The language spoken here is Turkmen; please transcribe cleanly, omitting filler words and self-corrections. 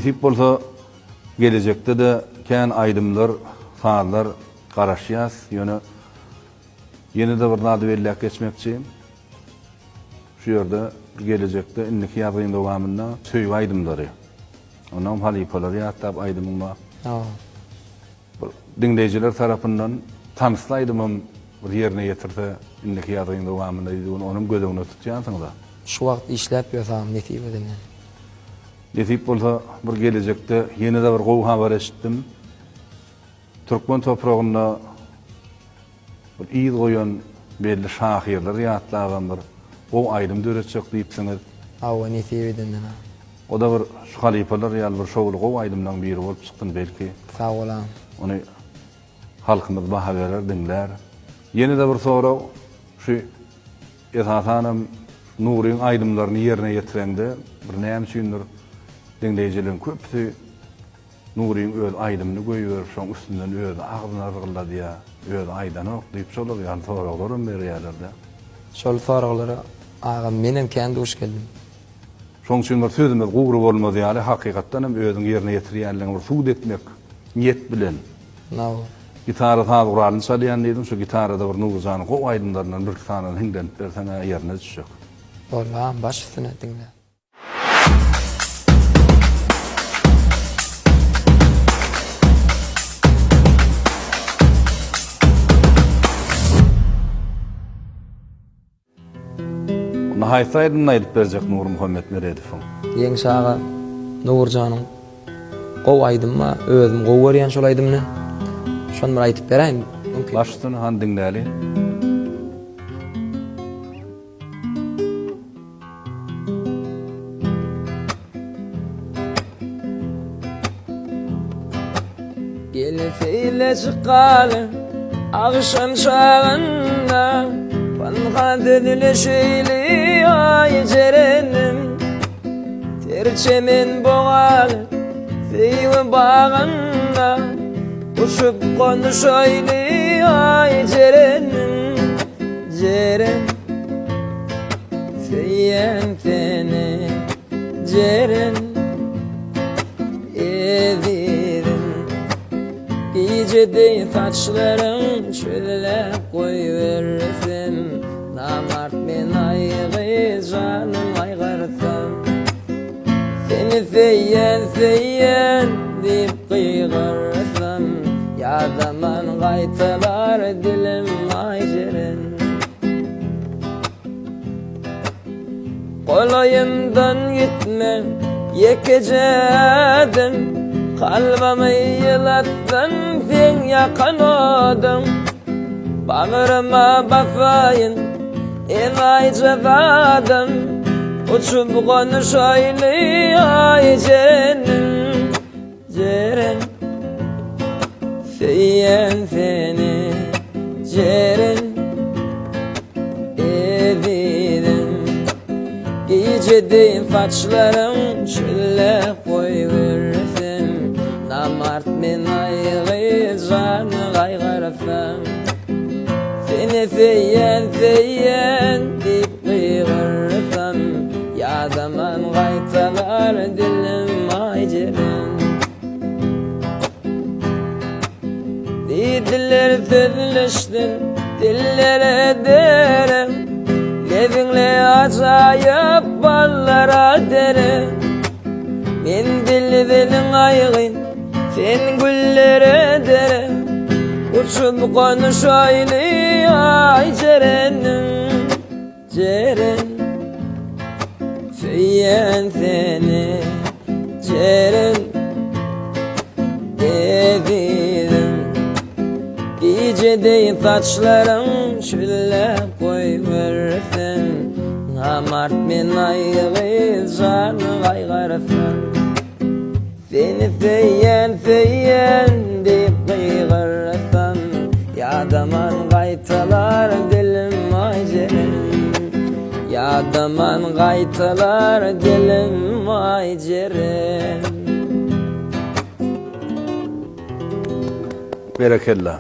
Nesip bolsa gelejekde-de kän aýdymlar, sazlar garaşýas. Ýöne ýene-de bir zady belläp geçmekçi. Şu ýerde gelejekde indiki ýazgyň dowamynda söýgi aýdymlary, onam halypalary ýatlap aýdymyň bar. Bir diňleýjiler tarapyndan tansly aýdymam bir ýerine ýetirse indiki ýazgyň dowamynda diýdi, onam göz öňünde tutýansyňyz-a. Şu wagt işläp ýörs agam nesip edende. Nesip bolsa bir gelejekde ýene-de bir gowy habar eşitdim. Türkmen topragynda bir yz goýan belli şahyrlary ýatlabam bir gowy aýdym döretjek diýipsiňiz. Hawa nesip edenden agam. O-da bir şu halypalar ýaly bir şowly gowy aýdymlaryň biri bolup çyksyn belki. Sag bol agam. Ony halkymyz baha berer, diňlär. Ýene-de bir sorag, şu Esasanam Nuryň aýdymlaryny ýerine ýetireňde bir näme üçindir diňleýjileriň köpüsi Nuryň öz aýdymyny goýberip şoň üstünden özi agzyny argylladýar, özi aýdanok diýip şolar ýaly soraglaram berýärlerde. Şol soraglara agam menem kän duş geldim. Şoň üçin bir sözümiz gury bolmaz ýaly hakykatdan hem özüň ýerine ýetirýänligiňi bir subut etmek niýet bilen. Naw. Gitara saz guralyny çalýan diýdiň, şu gitarada bir Nurjanyň gowy aýdymlaryndan birki sanyny hiňlenip berseň-ä ýerine düşjek. Boldy agam baş üstüne diňle. Onda haýsy aýdymyny aýdyp berjek Nurmuhammet Meredowyň? Ýeňiş aga Nurjanyň gowy aýdymy bar. Özüm gowy görýän şol aýdymyny. Şony bir aýdyp beräýin. Baş üstüne hany diňläli. Gel seýle çykaly agşam çagynda Pynhan sözleşeýli aý jerenim Ter çemen bogaly söýgi bagynda Uçup gonuşaýly aý jerenim Jeren Söýýän seni Jeren Ezizim Gije deý saçlaryň çözläp goýbersem Namart men aý gyz janym gaýgyrsam Seni söýýän söýýän diýip gygyrsam Ýadaman gaýtalar dilim aý jeren Golaýymdan gitme ýekeje ädim Kalbymy ýylatsyn seň ýakan oduň Bagryma basaýyn enaýyja zadym Uçup gonuşaýly aý jenim Jeren Söýýän seni Jeren Ezizim Gije deý saçlaryň çölle goýbersem Namart men aýgy jany gaýgyrsam Seni söýýän söýýän diýip Gygyrsam ýadaman gaýtalar dilim aý jeren. Diýdiler sözleşsin dillere dere Lebiňle ajaýyp ballara dere Men bilbiliň aýgy sen güllere dere Uçup gonuşaýly aý jerenim Jeren Söýýän seni Jeren Ezizim Gije deý saçlaryň şülläp goýbersem Namart men aý gyz jany gaýgyrsam Seni söýýän, söýýän diýip gygyrsam, Ýadaman gaýtalar dilim aý jeren. Ýadaman gaýtalar dilim aý jeren. Berekella.